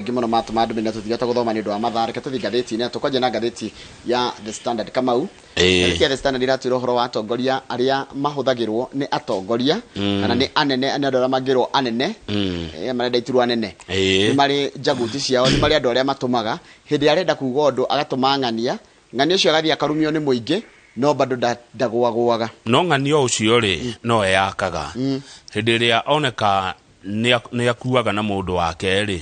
Aingĩ mũno matũma ndũmĩrĩri na tũtingĩhota gũthoma nĩ ũndũ wa mathaa. Reke tũthiĩ ngathĩti-inĩ na tũkwanjia na ngathĩti ya The Standard. Kamau, ngathĩti ya The Standard ĩratwĩra ũhoro wa atongoria arĩa mahũthagĩrwo nĩ atongoria kana nĩ anene, nĩ andũ arĩa mangĩrwo anene, marenda iturwa nene. Nĩ marĩ njaguti ciao, nĩ marĩ andũ arĩa matũmaga hĩndĩ ĩrĩa arenda kuga ũndũ agatũma ng'ania, ng'ania ũcio agathiĩ akarumio nĩ mũingĩ no bado ndagũagũaga. No ng'ania ũcio rĩ, no eyakaga hĩndĩ ĩrĩa oneka nĩ akuaga na mũndũ wake rĩ,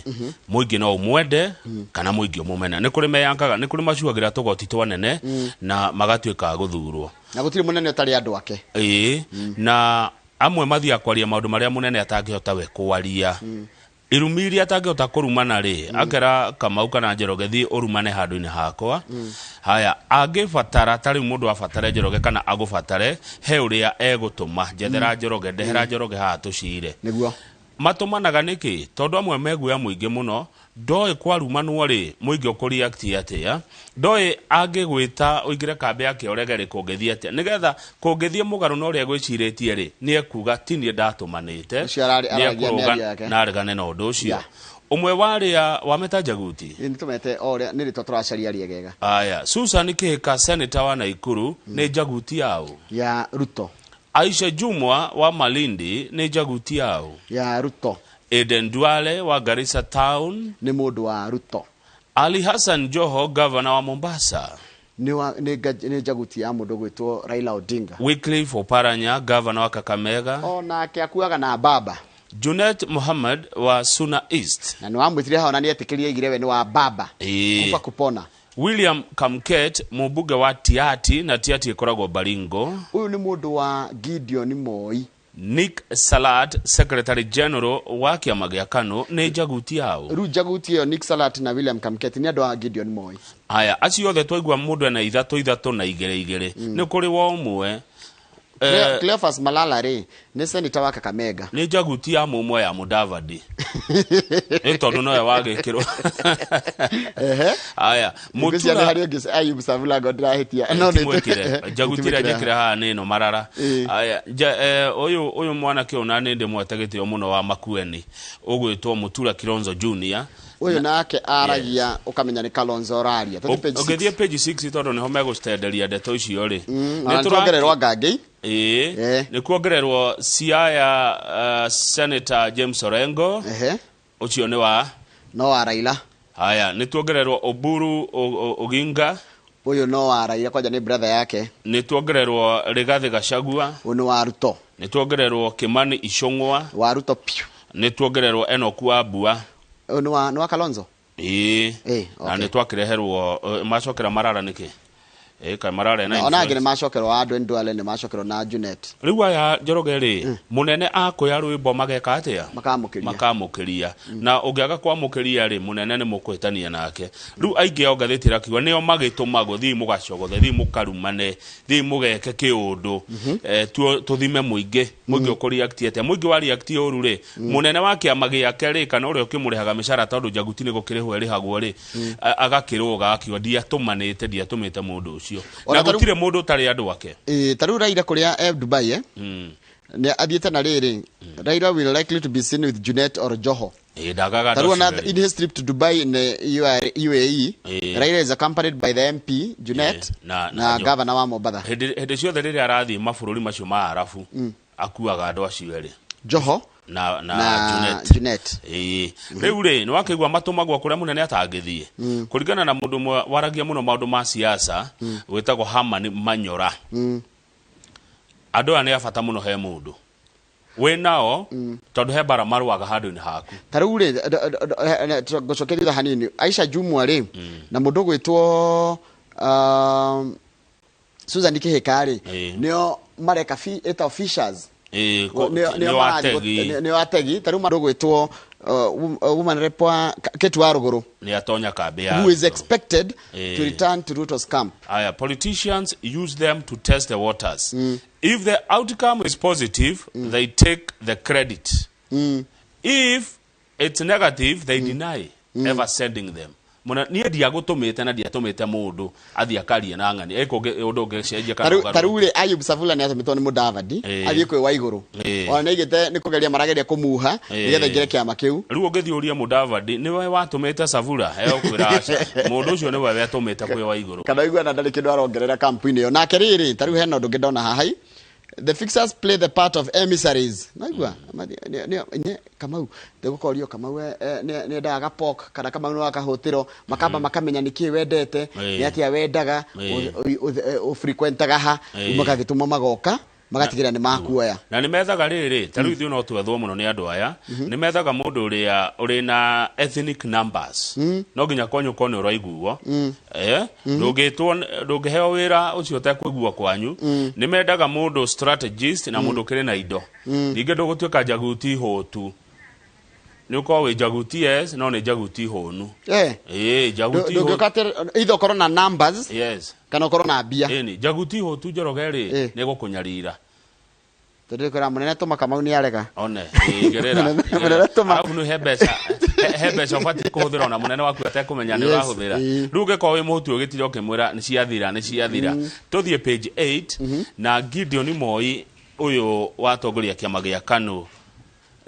mũingĩ no ũmwende kana mũingĩ ũmũmena. Nĩ kũrĩ meyankaga, nĩ kũrĩ macuagĩra tũgoti twanene na magatuĩka a gũthurwo. Na gũtirĩ mũnene ũtarĩ andũ ake. Ĩĩ, na amwe mathiaga kwaria maũndũ marĩa mũnene atangĩhota we kwaria, irumi iria atangĩhota kũrumana rĩ, akera Kamau kana Njoroge, thiĩ ũrumane handũ-inĩ hakwa. Haya, angĩbatara ta rĩu mũndũ abatare Njoroge kana agũbatare, he ũrĩa egũtũma, njethera Njoroge, ndehera Njoroge haha tũcire. Matũmanaga nĩkĩ? Tondũ amwe meguoya mũingĩ mũno, ndoĩ kwarumanwo rĩ, mũingĩ ũkũreact atĩa, ndoĩ angĩgwĩta ũingĩre kambĩ yake ũrege rĩ, kũngĩthiĩ atĩa, nĩgetha kũngĩthiĩ mũgarũ na ũrĩa egwĩcirĩtie rĩ, nĩ ekuga ti niĩ ndatũmanĩte. Ũcio araragia nĩ ekũrũga mĩario yake. Na aregane na ũndũ ũcio. Ũmwe wa arĩa wameta njaguti. Ĩ, nĩtũmete o ũrĩa nĩ rĩtwa tũracaria rĩegega. Aya, Susan Kĩhĩka, senator wa Naikuru, nĩ njaguti yaũ? Ya Ruto. Aisha Jumwa wa Malindi nĩ njaguti yaũ? Ya Ruto. Eden Duale wa Garissa Town nĩ mũndũ wa Ruto. Ali Hassan Joho, governor wa Mombasa, nĩ njaguti ya mũndũ gwĩtwo Raila Odinga. Wycliffe Oparanya, governor wa Kakamega, o nake akuaga na baba. Junet Mohammed wa Suna East, na nĩ wamwĩtire haha na nĩ etĩkĩrie aigire we nĩ wa baba. Kufa kupona. William Kamket, mũmbunge wa Tiati, na Tiati ĩkoragwo Baringo. Ũyũ nĩ mũndũ wa Gideon Moi. Nick Salat, Secretary General wa kĩama gĩa KANU, nĩ njaguti yaũ? Rĩu njaguti ĩyo, Nick Salat na William Kamket, nĩ andũ a Gideon Moi. Aya, acio othe twaigua mũndũ ena ithatũ ithatũ na igĩrĩ igĩrĩ, nĩ kũrĩ wa ũmwe. Cleophas Malala rĩ, nĩ senator wa Kakamega. Nĩ njaguti ya mũmwe ya Mudavadi, nĩ tondũ nowe wagĩkĩrwo. Aya. Ngwĩciria nĩ Mũtura harĩ ũngĩ, Ayub Savula, ngo ndĩrahĩtia no nĩ timwĩkĩre njaguti ĩrĩa. Timwĩkĩre. Njĩkĩre haha nĩ ĩno marara. Aya, ũyũ mwanake ũyũ na nĩ ndĩmwete gĩtĩo mũno wa Makueni, ũgwĩtwo Mũtura Kilonzo Junior. Ũyũ nake aragia ũkamenya nĩ Kalonzo ũraria. Tũthiĩ page six. Ũngĩthiĩ page 6, tondũ nĩho megũcenderia ndeto icio rĩ. Ona nĩtuongererwo Ngangĩ. Ĩĩ. Nĩ kuongererwo Siaya, Senator James Orengo. Ũcio nĩ wa no wa Raila. Haya, nĩ tuongererwo Oburu Oginga. Ũyũ no wa Raila, kwanja nĩ brother yake. Nĩ tuongererwo Rigathĩ Gachagua. Ũyũ nĩ wa Ruto. Nĩ tuongererwo Kimani Ichung'wa. Wa Ruto piũ. Nĩ tuongererwo Enoku Wambua. Ũyũ nĩ wa Kalonzo. Ĩĩ. Na nĩ twakĩreherwo, macokera marara nĩkĩ? Ĩĩ, kaĩ marara ena Ona angĩ nĩ influence. macokerwo, andũ Ndwale nĩ macokerwo na Junet. Rĩu aya, Njoroge rĩ, mũnene akũya rwĩmbo mageka atĩa? Makamũkĩria. Makamũkĩria. Na ũngĩaga kwamũkĩria rĩ, mũnene nĩ mũkũhĩtania nake. Rĩu aingĩ ao ngathĩti ĩrakiuga nĩo magĩtũmagwo, thiĩ mũgacogothe, thiĩ mũkarumane, thiĩ mũgeke kĩũndũ. Tũthime mũingĩ, mũingĩ ũkũreact atĩa. Mũingĩ wa react ũru rĩ, mũnene wa kĩama gĩake rĩ, kana ũrĩa ũkĩmũrĩhaga mĩcara, tondũ njaguti nĩ gũkĩrĩhwo ĩrĩhagwo rĩ, agakĩrũga akiuga ndiatũmanĩte, ndiatũmĩte mũndũ ũcio. Ona Na gũtirĩ mũndũ ũtarĩ andũ ake. Ĩĩ, ta rĩu Raila kũrĩa e Dubai, nĩ athiĩte na rĩrĩ, Raila will likely to be seen with Junet or Joho. Ĩĩ, ndagaga Ta andũ rĩu ona acio erĩ. in his trip to Dubai in the UAE, Raila is accompanied by the MP Junet na na Joho. governor wa Mombatha. Hĩndĩ ciothe rĩrĩa arathiĩ mabũrũri macio ma Arabu, akuaga andũ acio erĩ. Joho na na Junet. Junet. Ĩĩ, rĩu rĩ, nĩ wakĩigua matũmagwo kũrĩa mũnene atangĩthiĩ, kũringana na mũndũ ũmwe waragia mũno maũndũ ma siasa wĩtagwo Herman Manyora. Andũ aya nĩ a bata mũno he mũndũ wĩ nao, tondũ he mbara marũaga handũ-inĩ haku. Ta rĩu rĩ, ngũcokia thutha hanini, Aisha Jumwa rĩ, na mũndũ ũgwĩtwo Susan Kĩhĩka rĩ, nĩo mareka ĩtagwo fishers. Ĩĩ, nĩo nĩo ategi. Nĩo ategi. Ta rĩu mũndũ ũgwĩtwo woman rep wa Kate wa Rũgũrũ, nĩ atonya kambĩ ya who is Ruto. expected to return to Ruto's camp. Aya, politicians use them to test the waters. If the outcome is positive, they take the credit. If it's negative, they deny ever sending them. Niĩ ndiagũtũmĩte na ndiatũmĩte mũndũ athiĩ akarie na ng'ani ĩkũ ũndũ ũngĩcenjia kana Ta ũgarũrũke. rĩu rĩ, Ayub Savula nĩ atũmĩtwo nĩ Mudavadi athiĩ kwĩ Waigũrũ. Ona nĩaigĩte nĩ kũgeria marageria kũmuha nĩgetha aingĩre kĩama kĩu. Rĩu ũngĩthiĩ ũrie Mudavadi nĩwe watũmĩte Savula, egũkwĩra aca, mũndũ ũcio nĩwe wetũmĩte kwĩ Waigũrũ. Kana ũigue ona ndarĩ kĩndũ arongerera kampu-inĩ ĩyo. Nake rĩrĩ, ta rĩu hena ũndũ ũngĩ ndona haha i, the fixers play the part of emissaries. Naigua? Kamau, ndĩgũkorio Kamau nĩ endaga gapok kana Kamau nĩ wakahũtĩro, makamba makamenya nĩkĩ wendete, nĩ atĩa wendaga, ũfrequentaga ha, rĩu magagĩtũma magoka magatigĩrĩra nĩ makuoya. Na nĩ methaga rĩrĩ, ta rĩu ithuĩ no twethwo mũno nĩ andũ aya, nĩ methaga mũndũ ũrĩa ũrĩ na ethnic numbers. No nginya kwanyu ũkorwo nĩ ũraiguo. Ndũngĩtwo, ndũngĩheo wĩra ũcio ũtekũiguo kwanyu. Nĩ mendaga mũndũ strategist na mũndũ ũkĩrĩ na indo. Ningĩ ndũgũtuĩka njaguti hũtu. Nĩ ũkorwo wĩ njaguti, yes, no nĩ njaguti hũnu. Ĩĩ, njaguti hũtu. Ndũngĩũka atĩ either ũkorwo na numbers kana ũkorwo na mbia. Ĩni, njaguti hũtu, Njoroge rĩ, nĩ gũkũnyarira. Tondũ kwĩra mũnene tũma, Kamau nĩ arega. One igĩrĩra. Mũnene tũma. Arabu nĩ he mbeca ũbatiĩ kũhũthĩra ona mũnene waku atekũmenya nĩ ũrahũthĩra. Rĩu ũngĩkorwo wĩ mũhutu ũgĩtira ũkĩmwĩra nĩ ciathira, nĩ ciathira. Tũthiĩ page 8 na Gideon Moi ũyũ watongoria kĩama gĩa KANU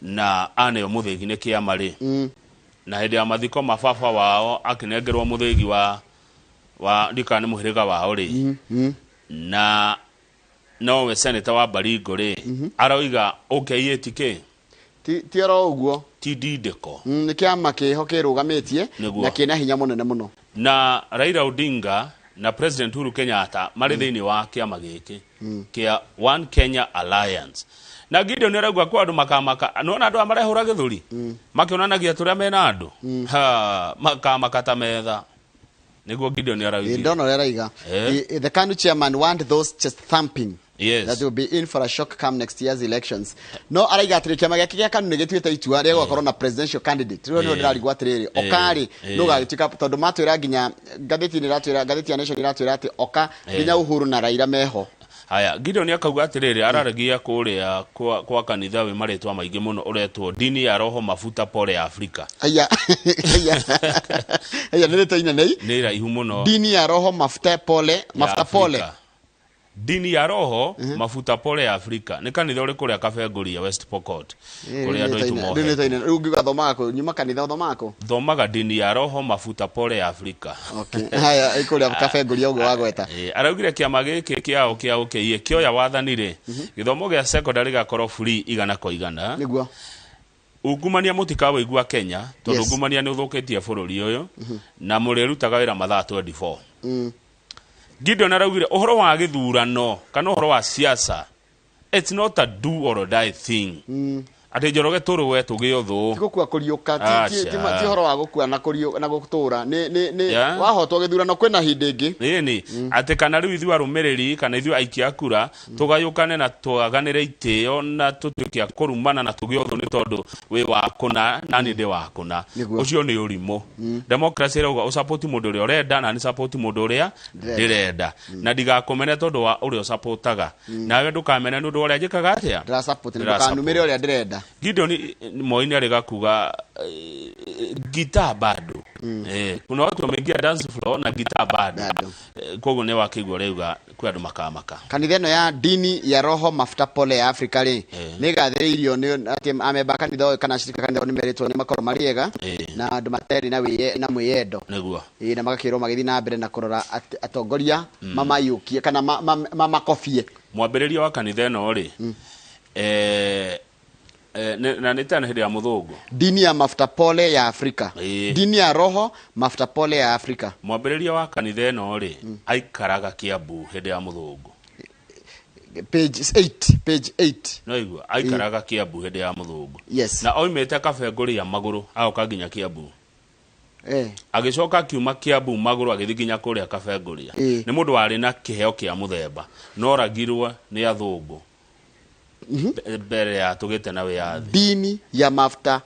na aneo mũthĩgi nĩ kĩama rĩ, na hĩndĩ ya mathiko ma baba wao akĩnengerwo mũthĩgi wa ndikana nĩ mũhĩrĩga wao rĩ, na nowe senator wa Baringo rĩ, aroiga OKA Ti oro ũguo. Ti ndindĩko. Nĩ kĩama kĩho kĩrũgamĩtie na kĩna hinya mũnene mũno. Na Raila Odinga na President Uhuru Kenyatta marĩ thĩinĩ wa kĩama gĩkĩ kĩa One Kenya Alliance, na Gideon arauga kwa andũ makamaka nona andũ aya marehũra gĩthũri makĩonanagia tũrĩa mena andũ. Ha, makamaka ta metha, nĩguo Gideon araugire. Ndona ũrĩa araiga. The KANU chairman want those chest thumping that will be in for a shock come next year's elections. No araiga atĩrĩ, kĩama gĩake gĩa KANU nĩ gĩtuĩte itua rĩa gũgakorwo na presidential candidate. Rĩu nĩho ndĩrarigwo atĩrĩrĩ, oka rĩ, nũ gagĩtuĩka, tondũ matwĩra nginya ngathĩti-inĩ iratwĩra, ngathĩti ya Nation iratwĩra atĩ oka nginya Uhuru na Raila meho. Haya, Gideon akauga atĩrĩrĩ, araragia kũrĩa kwa kanitha wĩ marĩtwa maingĩ mũno ũretwo Dini ya Roho Mafuta Pole ya Afrika. Aya aya aya, nĩ rĩtwa inene. Nĩ iraihu mũno. Dini ya Roho Mafuta Pole ya Mafuta Pole. Afrika. Dini ya Roho Mafuta Pole ya Afrika nĩ kanitha ũrĩ kũrĩa Kabenguria, West Pokot, kũrĩa andũ aitũ Rĩu nĩ mohete. rĩtwa inene. Rĩu ngiuga thomaga kũ nyuma kanitha ũthomaga kũ? Thomaga Dini ya Roho Mafuta Pole ya Afrika. Okay, haya, kũrĩa Kabenguria ũguo wagweta. Araugire kĩama gĩkĩ kĩao kĩa OKA kĩoya wathani rĩ, gĩthomo gĩa secondary gĩgakorwo free 100%. Ungumania mũtikawĩigua Kenya tondũ ungumania nĩ ũthũkĩtie bũrũri ũyũ, na mũrĩrutaga wĩra mathaa 24. Gideon araugire ũhoro wa gĩthurano kana ũhoro wa siasa, it's not a do or die thing, atĩ Njoroge tũrũe tũgĩe ũthũ. Ti gũkua kũriũka, Aca. ti ũhoro wa gũkua na kũriũ na gũtũra, nĩ wahotwo gĩthurano kwĩna hĩndĩ ĩngĩ. Ĩni, atĩ kana rĩu ithuĩ arũmĩrĩri kana ithuĩ aikia a kura tũgayũkane na twaganĩre itĩo na tũtuĩke a kũrumana na tũgĩe ũthũ nĩ tondũ wĩ wa kũna na niĩ ndĩ wa kũna. Ũcio nĩ ũrimũ. Democracy ĩrauga ũsupport mũndũ ũrĩa ũrenda na nĩ support mũndũ ũrĩa Ndĩrenda. ndĩrenda, na ndigakũmene tondũ wa ũrĩa ũsupportaga, nawe ndũkamene nĩ ũndũ wa ũrĩa njĩkaga atĩa. Ndĩrasupport, Ndĩrasupport. ndũkanumĩre ũrĩa ndĩrenda. Gideon Moi nĩ arĩga kuga gitaa bado. Kuna watu wameingia dance floor na gitaa bado. Bado. Koguo nĩ wakĩigua ũrauga kwĩ andũ makamaka. Kanitha ĩno ya Dini ya Roho Mafuta Pole ya Afrika rĩ, nĩ ĩgathĩrĩirio nĩ atĩ amemba a kanitha ũyũ kana acirika kanitha ũyũ nĩ merĩtwo nĩ makorwo marĩ ega na andũ matarĩ na wĩye na mwĩyendo. Ĩĩ, na magakĩrwo magĩthiĩ na mbere na kũrora atongoria mamayũkie kana mamakobie. Mwambĩrĩria wa kanitha ĩno rĩ, na nĩ tena hĩndĩ ya mũthũngũ. Dini ya Mafuta Pole ya Afrika. Dini ya Roho Mafuta Pole ya Afrika. Mwambĩrĩria wa kanitha ĩno rĩ, aikaraga Kiambu hĩndĩ ya mũthũngũ. Page 8, page 8. No igua aikaraga Kiambu hĩndĩ ya mũthũngũ. Na oimĩte Kabengũria magũrũ agoka nginya Kiambu. Agĩcoka akiuma Kiambu magũrũ agĩthiĩ nginya kũrĩa Kabengũria. Nĩ mũndũ warĩ na kĩheo kĩa mũthemba, no oragirwo nĩ athũngũ mbere ya tũgĩte na wĩyathi. Dini ya mafuta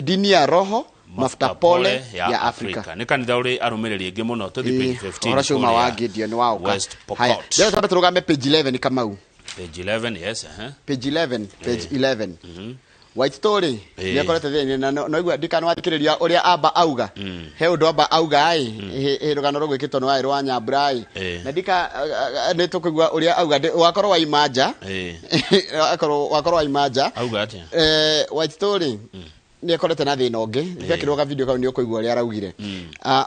dini ya Roho Mafuta Pole ya Afrika. Nĩ kanitha ũrĩ arũmĩrĩri aingĩ mũno. Tũthiĩ page 15 Ũhoro ũcio uma wa kũrĩa Gideon wa ũka. West Haya, Pokot. rĩu twambe tũrũgame page 11, Kamau. Page 11, yes. Page 11, page 11. Waititũ rĩ, Ĩĩ. nĩ akorete thĩinĩ na noigua ndikana wathikĩrĩria ũrĩa amba auga. He ũndũ amba auga ĩ, he rũgano rũgwĩkĩtwo nĩ warĩ rwa Nyambura ĩ. Ĩĩ. Na ndika nĩ tũkũigua ũrĩa auga wakorwo waima nja. Wakorwo waima nja. Auga atĩa? Waititũ rĩ, nĩ akorete na thĩna ũngĩ. Nĩekĩrwo ga video kau nĩ ũkũigua ũrĩa araugire.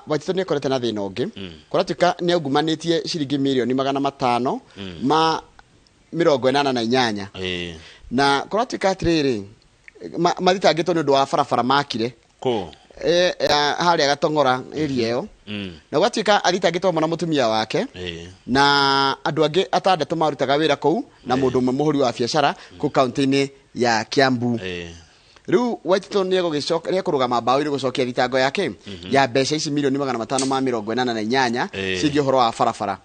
Waititũ nĩ akorete na thĩna ũngĩ. Kũratuĩka nĩ aungumanĩtie ciringi mirioni 588. Na kũratuĩka atĩrĩrĩ, mathitangĩtwo nĩ ũndũ wa barabara makire. Kũ? Harĩa Gatong'ora area ĩyo. Na gwatuĩka athitangĩtwo hamwe na mũtumia wake. Na andũ angĩ atandatũ marutaga wĩra kũu na mũndũ ũmwe mũhũri wa biacara kũu kaunti-inĩ ya Kiambu. Rĩu Waititũ nĩ ekũrũgama mbaũ-inĩ gũcokia thitango yake ya mbeca ici mirioni 588 ciĩgiĩ ũhoro wa barabara.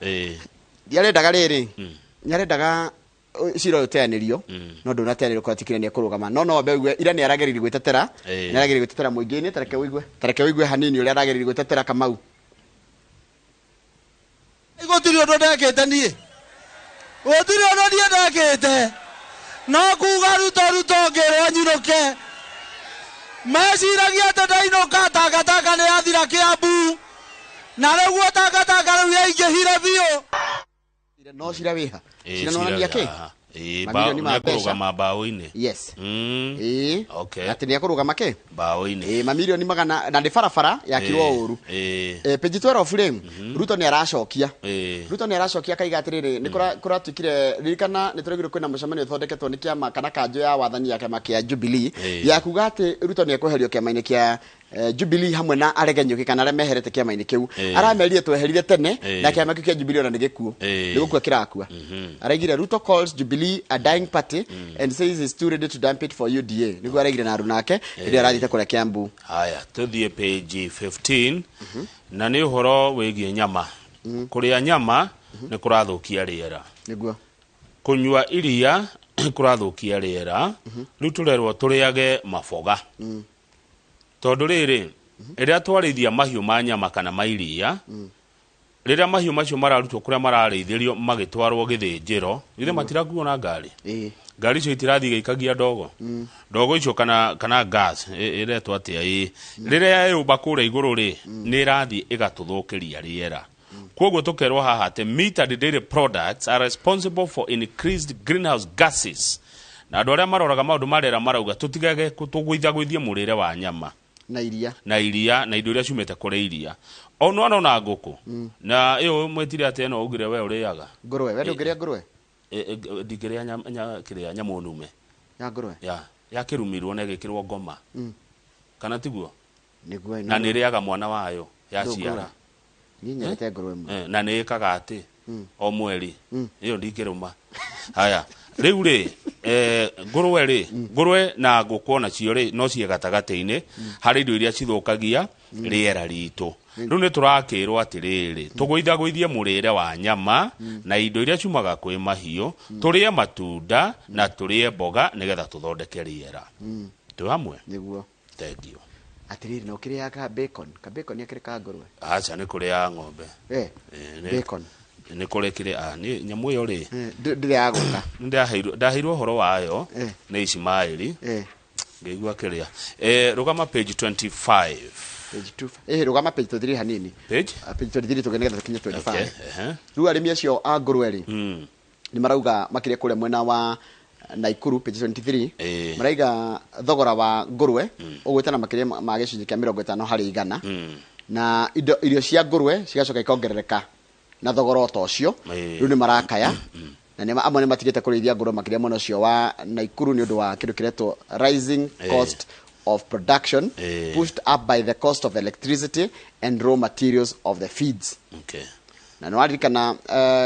Nĩarendaga rĩrĩ, nĩarendaga cira ũyũ ũteanĩrio, no ndũnateanĩrio kũratikire nĩ ekũrũgama. No no ambe ũigue, ira nĩ arageririe gwĩtetera, nĩ arageririe gwĩtetera mũingĩ-inĩ, ta reke ũigue hanini ũrĩa arageririe gwĩtetera Kamau. Gũtirĩ ũndũ ndekĩte niĩ, gũtirĩ ũndũ niĩ ndekĩte, no kuga Ruto Ruto ngĩrwo nyinũke. Meciragia atĩ ndainũka takataka nĩ yathira Kiambu, na rĩu takataka rĩu yaingĩhire biũ. No cira wĩha? Ĩĩ, Cira nonania cira kĩ? wĩ haha. Ĩĩ, Mamirioni ma mbeca. nĩekũrũgama mbaũ-inĩ. Yes. Ĩĩ. Okay. Atĩ nĩekũrũgama kĩ? Mbaũ-inĩ. Ĩĩ, mamirioni magana, na nĩ barabara yakirwo ũru. Page 12 rĩ, Ruto nĩ aracokia. Ruto nĩ aracokia akaiga atĩrĩrĩ, nĩ kũratuĩkire, ririkana nĩ tũraugire kwĩna mũcemanio ũthondeketwo nĩ kĩama kana kanjũ ya wathani ya kĩama kĩa Jubilee, ya kuga atĩ Ruto nĩ ekweherio kĩama-inĩ kĩa Jubilee hamwe na aregenyũki kana arĩa meherete kĩama-inĩ kĩu. Aramerire tweherire tene, na kĩama kĩu kĩa Jubilee ona nĩ gĩkuũ. Nĩ gũkua kĩrakua. Araigire Ruto calls Jubilee a dying party and says he's too ready to dump it for UDA. Nĩguo araigire na aruna ake hĩndĩ ĩrĩa arathiĩte kũrĩa Kiambu. Haya, tũthiĩ page 15 na nĩ ũhoro wĩgiĩ nyama. Kũrĩa nyama nĩ kũrathũkia rĩera. Nĩguo. Kũnyua iria kũrathũkia rĩera. Rĩu tũrerwo tũrĩage maboga. Tondũ rĩrĩ, rĩrĩa twarĩithia mahiũ ma nyama kana ma iria, rĩrĩa mahiũ macio mararutwo kũrĩa mararĩithĩrio magĩtwarwo gĩthĩnjĩro, githĩ matirakuo na ngari? Ngari icio itirathiĩ igĩikagia ndogo. Ndogo icio kana gas, ĩretwo atĩa? Ĩ, rĩrĩa yũmba kũrĩa igũrũ rĩ, nĩ ĩrathiĩ ĩgatũthũkĩria rĩera. Koguo tũkerwo haha atĩ meat and dairy products are responsible for increased greenhouse gases. Na andũ arĩa maroraga maũndũ ma rĩera marauga tũtigage tũgũithagũithie mũrĩre wa nyama. Na iria. Na iria, na indo iria ciumĩte kũrĩ iria. O no na ngũkũ. Na ĩyo mwĩtire atĩ ĩno ugire we ũrĩaga. Ngũrwe, we ndũngĩrĩa ngũrwe? Ndingĩrĩa kĩrĩa nyamũ nume. Ya ngũrwe? Ya, yakĩrumirwo na ĩgĩkĩrwo ngoma. Kana tiguo? Nĩguo ĩno. Na nĩ ĩrĩaga mwana wayo, ya Ndũngũra. ciara. Niĩ nyendete ngũrwe mũno. Na nĩ ĩkaga atĩ o mweri. Ĩyo ndingĩrũma. Haya, rĩu rĩ, ngũrwe rĩ, ngũrwe na ngũkũ onacio rĩ, no ciĩ gatagatĩ-inĩ harĩ indo iria cithũkagia rĩera ritũ. Rĩu nĩ tũrakĩrwo atĩrĩrĩ, tũgũithagũithie mũrĩre wa nyama na indo iria ciumaga kwĩ mahiũ, tũrĩe matunda na tũrĩe mboga nĩgetha tũthondeke rĩera. Twĩ hamwe? Nĩguo. Thank you. Atĩrĩrĩ, na ũkĩrĩaga ka bacon? Ka bacon akĩrĩ ka ngũrwe? Aca, nĩ kũrĩa ng'ombe. Bacon. Nĩ kũrĩ kĩrĩ, nĩ nyamũ ĩyo rĩ. Ndĩrĩ yagũka. Nĩ ndaheirwo ũhoro wayo nĩ Ismaili. Ngĩigua kĩrĩa. Rũgama page 25. Page 2. Rũgama page 23 hanini. Page? Page 23 tũgĩ nĩgetha tũkinye 25. Okay, ehe. Rĩu arĩmi acio a ngũrwe rĩ, nĩ marauga makĩria kũrĩa mwena wa Naikuru page 23, maraiga thogora wa ngũrwe ũgwĩte na makĩria ma gĩcunjĩ kĩa mĩrongo ĩtano harĩ igana. Na irio cia ngũrwe cigacoka ikongerereka na thogora o ta ũcio. Rĩu nĩ marakaya. Na amwe nĩ matigĩte kũrĩithia ngũrwe makĩria mwena ũcio wa Naikuru nĩ ũndũ wa kĩndũ kĩretwo rising cost of production pushed up by the cost of electricity and raw materials of the feeds. Na nĩ waririkana,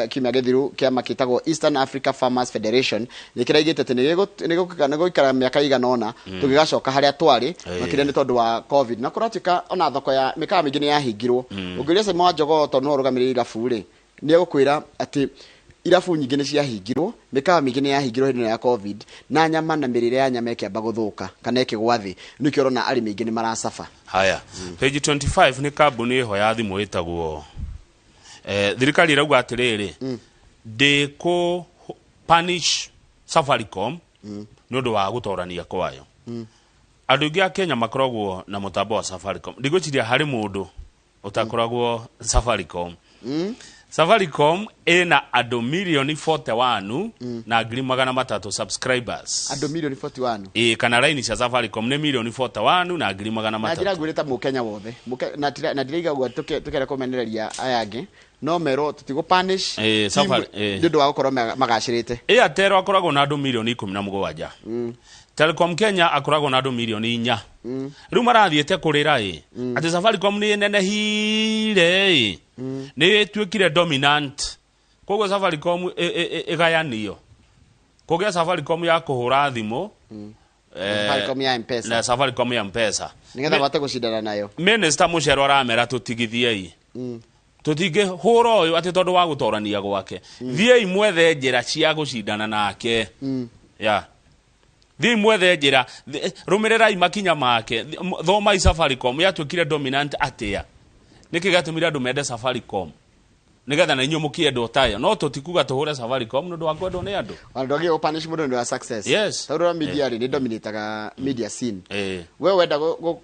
kiumia gĩthiru kĩama kĩtagwo Eastern Africa Farmers Federation nĩ kĩraigĩte atĩ nĩ gũikara mĩaka igana ũna tũgĩgacoka harĩa twarĩ, makĩria nĩ tondũ wa COVID. Na kũratuĩka ona thoko ya mĩkawa mĩingĩ nĩ yahingirwo. Ũngĩũria Simon wa Njogoo tondũ nĩwe ũrũgamĩrĩire irabu rĩ, nĩ egũkwĩra atĩ irabu nyingĩ nĩ ciahingirwo, mĩkawa mĩingĩ nĩ yahingirwo hĩndĩ ĩno ya COVID, na nyama na mĩrĩre ya nyama ĩkĩamba gũthũka kana ĩkĩgwa thĩ. Nĩkĩo ũrona arĩmi aingĩ nĩ maracaba. Haya, page 25 nĩ kambuni ĩho ya thimũ ĩtagwo, thirikari ĩrauga atĩrĩrĩ, ndĩkũ punish Safaricom nĩ ũndũ wa gũtorania kwayo. Andũ aingĩ a Kenya makoragwo na mũtambo wa Safaricom. Ndigwĩciria harĩ mũndũ ũtakoragwo Safaricom. Safaricom ĩna andũ mirioni 41 na 300,000 subscribers. Andũ mirioni 41. Ĩ, kana raini cia Safaricom nĩ mirioni 41 na ngiri magana Na njĩra matatũ. ngwĩre ta mũkenya wothe. Na ndiraiga ũguo tũkĩenda kũmenereria aya angĩ, no merwo tũtigũ punish team nĩ ũndũ wa gũkorwo magacĩrĩte. Airtel akoragwo na andũ mirioni 17. Telecom Kenya akoragwo na andũ mirioni 4. Rĩu marathiĩte kũrĩra ĩ atĩ Safaricom nĩ ĩnenehire ĩ, nĩ ĩtuĩkire dominant. Koguo Safaricom ĩgayanio, kũgĩa Safaricom ya kũhũra thimũ, Safaricom ya M-Pesa. na Safaricom ya Mpesa. Nĩgetha mahote gũcindana nayo. Minister Mucero aramera tũtigithiei, tũtingĩhũra ũyũ atĩ tondũ wa gũtorania gwake. Thiĩi mwethe njĩra cia gũcindana nake. Ya, thiĩi mwethe njĩra, rũmĩrĩrai makinya make. Thomai Safaricom yatuĩkire dominant atĩa, nĩkĩ gĩatũmire andũ mende Safaricom, nĩgetha na inyuĩ mũkĩendwo tayo. No tũtikuga tũhũre Safaricom nĩ ũndũ wa kwendwo nĩ andũ. Ona ndwagĩrĩirwo gũpunish mũndũ nĩ ũndũ wa success. Tondũ media rĩ, nĩ dominataga media scene. We wenda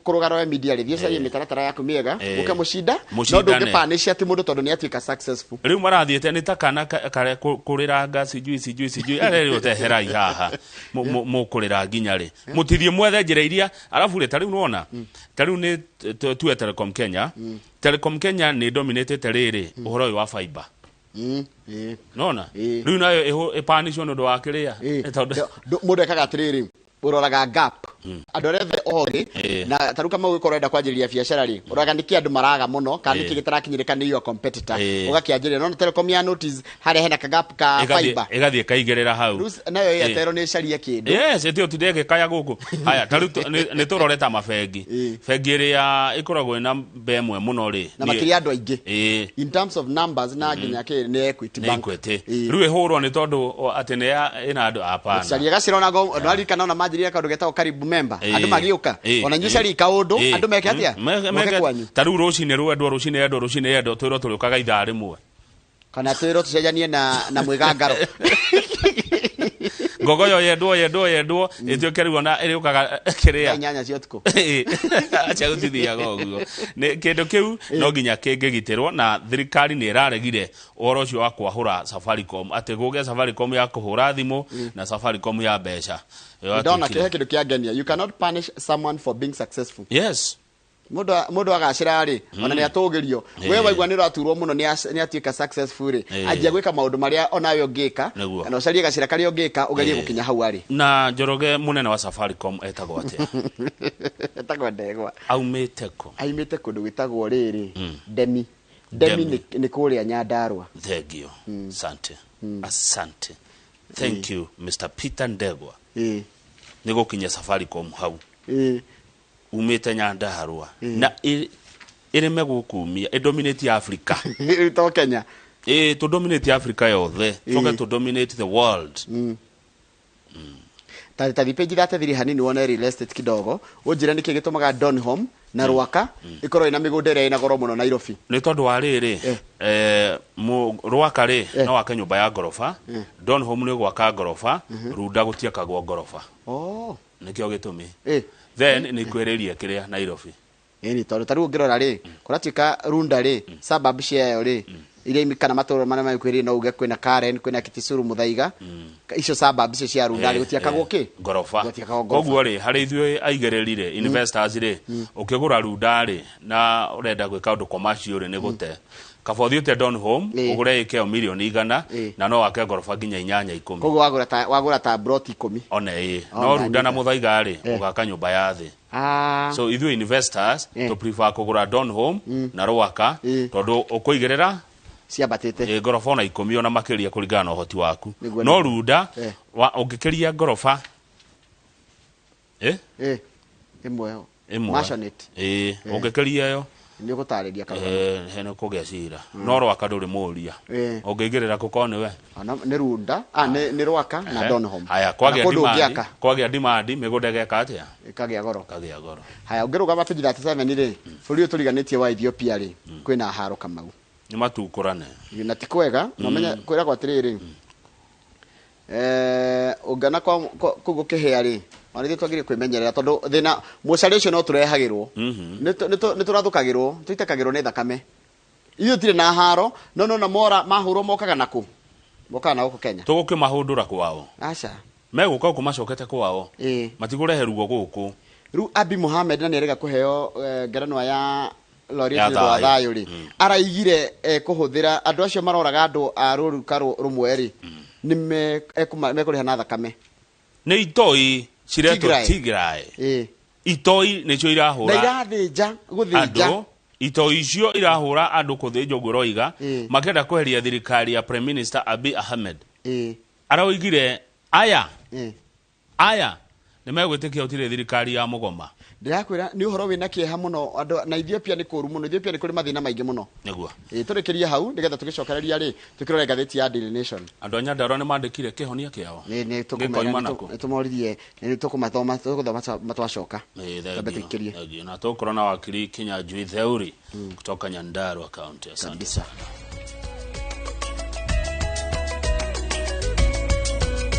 kũrũgara we media rĩ, thiĩ ũcarie mĩtaratara yaku mĩega, ũke mũcinda, no Mũcindane. ndũngĩpunish atĩ mũndũ tondũ nĩ atuĩka successful. Rĩu marathiĩte nĩ ta kana karĩa kũrĩranga sijui sijui sijui arĩa rĩu teherai haha. Mũkũrĩra nginya rĩ? Mũtithiĩ mwethe njĩra iria arabu rĩ, ta rĩu nĩwona, ta rĩu nĩ tuwe Telecom Kenya. Telecom Kenya nĩ dominatĩte rĩrĩ ũhoro ũyũ wa fiber. Nona rĩu nayo ĩpanicwo nĩ ũndũ wa kĩrĩa. Tondũ Mũndũ ekaga atĩrĩrĩ, ũroraga gap andũ arĩa othe ogĩ, na tarĩu kama ũgĩkorwo ũrenda kwanjĩrĩria biacara rĩ, ũroraga nĩkĩ andũ maraga mũno kana nĩkĩ gĩtarakinyĩrĩka nĩ your competitor, ũgakĩanjĩrĩria. No Telecom ya notice harĩa hena kagap ka fiber, ĩgathiĩ ĩkaigĩrĩra hau. Rĩu nayo Airtel nĩ ĩcarie kĩndũ. Yes, ĩtĩ ũtinde ĩgĩkaya gũkũ. Haya, ta rĩu nĩ tũrore ta mabengi. Bengi ĩrĩa ĩkoragwo ĩna mbe ĩmwe mũno rĩ, na makĩria andũ aingĩ in terms of numbers na nginya kĩ, nĩ Equity nĩ Bank. Equity. Rĩu ĩhũrwo nĩ tondũ atĩ nĩ ĩna andũ, hapana. Caria gacĩra ona nĩwaririkana ona manjĩrĩria kaũndũ getagwo karibu member, andũ magĩũka. Ona inyuĩ caria kaũndũ, andũ meke atĩa? Moke kwanyu. Ta rĩu rũcinĩ rwendwo, rũcinĩ endwo, rũcinĩ endwo, twĩrwo tũrĩũkaga ithaa rĩmwe. Kana twĩrwo tũcenjanie na mwĩgangaro. Ngogoyo yendwo, yendwo, yendwo, ĩtuĩke rĩu ona ĩrĩũkaga kĩrĩa Thaa 8 cia ũtukũ. Acha gũtithiaga ũguo. Nĩ kĩndũ kĩu no nginya kĩngĩgitĩrwo, na thirikari nĩ ĩraregire ũhoro ũcio wa kwahũra Safaricom, atĩ gũgĩe Safaricom ya kũhũra thimũ na Safaricom ya mbeca. Ĩyo Ndona yatuĩkire. kĩhe kĩndũ kĩa ngenia, you cannot punish someone for being successful. Mũndũ agacĩra rĩ, ona nĩ atũgĩrio. We waigua nĩ ũraturwo mũno nĩ atuĩka successful rĩ, anjia gwĩka maũndũ marĩa onawe ũngĩka, kana ũcarie gacĩra karĩa ũngĩka ũgerie gũkinya hau arĩ. Na Njoroge, mũnene wa Safaricom etagwo atĩa? Etagwo Ndegwa. Aumĩte kũ? Aimĩte kũndũ gwĩtagwo rĩrĩ, Demi. Demi. Demi. Nĩ kũrĩa Nyandarua. Thank you. Asante, asante, thank you, Mr Peter Ndegwa. Nĩ gũkinya Safaricom hau umĩte Nyandarua na ĩrĩme gũkumia ĩdominate Africa. To Kenya. Ĩ, tũ dominate Africa yothe, coke tũ dominate the world. Ta thi page 33 hanini wone real estate kidogo, ũnjĩre nĩkĩ gĩtũmaga Donholm na Rwaka ĩkorwo ĩna mĩgũnda ĩrĩa ĩna goro mũno Nairobi. Nĩ tondũ wa rĩrĩ, Rwaka rĩ, no wake nyũmba ya ngoroba. Donholm nĩ gwaka ngoroba, Runda gũtiakagwo ngoroba. Nĩkĩo gĩtũmi. Then nĩ ikwĩrĩrie kĩrĩa Nairobi. Ĩni tondũ ta rĩu ũngĩrora rĩ, kũratuĩka Runda rĩ, suburb ciayo rĩ, iria kana matũũra marĩa makuhĩrĩirie, no uge kwĩna Karen, kwĩna Kitisuru, Muthaiga, icio suburb icio cia Runda rĩ, gũtiakagwo kĩ? Ngoroba. Gũtiakagwo ngoroba. Koguo rĩ, harĩ ithuĩ aigĩrĩri rĩ, investors rĩ, ũkĩgũra Runda rĩ na ũrenda gwĩka ũndũ commercial rĩ, nĩ gũte kaba ũthiĩte Donholm ũgũre ĩka ĩyo mirioni 100 na no wake ngoroba nginya 8, 10. Koguo wagũra ta plot 10. One ĩ. Oh, No Runda na ndanyita. Muthaiga rĩ, ũgaka nyũmba ya thĩ. So ithuĩ investors to prefer kũgũra Donholm na Rwaka tondũ ũkũigĩrĩra ciambatĩte. Ngoroba ona 10 ona makĩria kũringana na ũhoti waku. Nĩguo, No nĩguo. Runda ũngĩkĩria ngoroba Ĩmwe ĩmwe Maisonette. Ĩ, ũngĩkĩria ĩyo, Nĩ ũgũtarĩria karũgano. He nĩ kũgĩa cira, no Rwaka ndũrĩ mũũria. Ũngĩigĩrĩra kũkorwo nĩwe. Ona nĩ Runda, nĩ Rwaka na Donholm. Haya, Na kwagĩa kũndũ demand, ũngĩaka kwagĩa demand mĩgũnda ĩgeka atĩa? Ĩkagĩa goro. Kagĩa goro. Haya, ũngĩrũgama page 37 rĩ, bũrũri ũyũ tũriganĩtie wa Ethiopia rĩ, kwĩna haro, Kamau. Nĩ matukũrane. Na ti kwega, na ũmenye kwĩragwo atĩrĩrĩ, ũngĩona kũu gũkĩhĩa rĩ, Ona ithuĩ twagĩrĩire kwĩmenyerera tondũ thĩna mũcari ũcio no tũrehagĩrwo. Nĩ tũrathũkagĩrwo, tũitakagĩrwo nĩ thakame. Ithuĩ tũtirĩ na haro, no nona mora mahũrwo mokaga nakũ? Mokaga na gũkũ Kenya. Tũgũkĩmahũndũra kwao. Aca. Megũka gũkũ macokete kwao. Ĩĩ. Matikũrehe ruo gũkũ. Rĩu Abiy Mohamed na nĩarega kũheo ngerenwa ya laureate Ya nĩ ũndũ wa thayũ. thayũ rĩ, araigire kũhũthĩra andũ acio maroraga andũ a rũruka rũmwe rĩ, nĩ mekũrĩha na thakame. Nĩ itoi ciretwo Tigray. Tigray. Ĩĩ. Itoi nĩcio Na irahũra irathĩnja gũthĩnja. Andũ itoi icio irahũra andũ kũthĩnja ũguo ũroiga, makĩenda kweheria thirikari ya Prime Minister Abiy Ahmed. Araoigire aya aya nĩ megwĩtĩkia gũtirĩ thirikari ya mũgoma. Ndĩrakwĩra nĩ ũhoro wĩna kĩeha mũno andũ na Ethiopia nĩ kũũru mũno. Ethiopia nĩ kũrĩ mathĩna maingĩ mũno. Nĩguo. Ĩĩ, tũrĩkĩrie hau nĩgetha tũgĩcokereria rĩ tũkĩrore ngathĩti ya Daily Nation. Andũ a Nyandarua nĩ mandĩkire kĩhonia kĩao. Nĩ Gĩkoima tũkũmera nakũ? nĩ tũmoririe nĩ tũkũmathoma tũgũthoma twacoka. Ĩĩ, Tambe thengiũ, tũikĩrie. Thengiũ. Na tũgũkorwo na wakiri Kinyanjui Theuri kutoka Nyandarua County. Asante Kabisa. sana.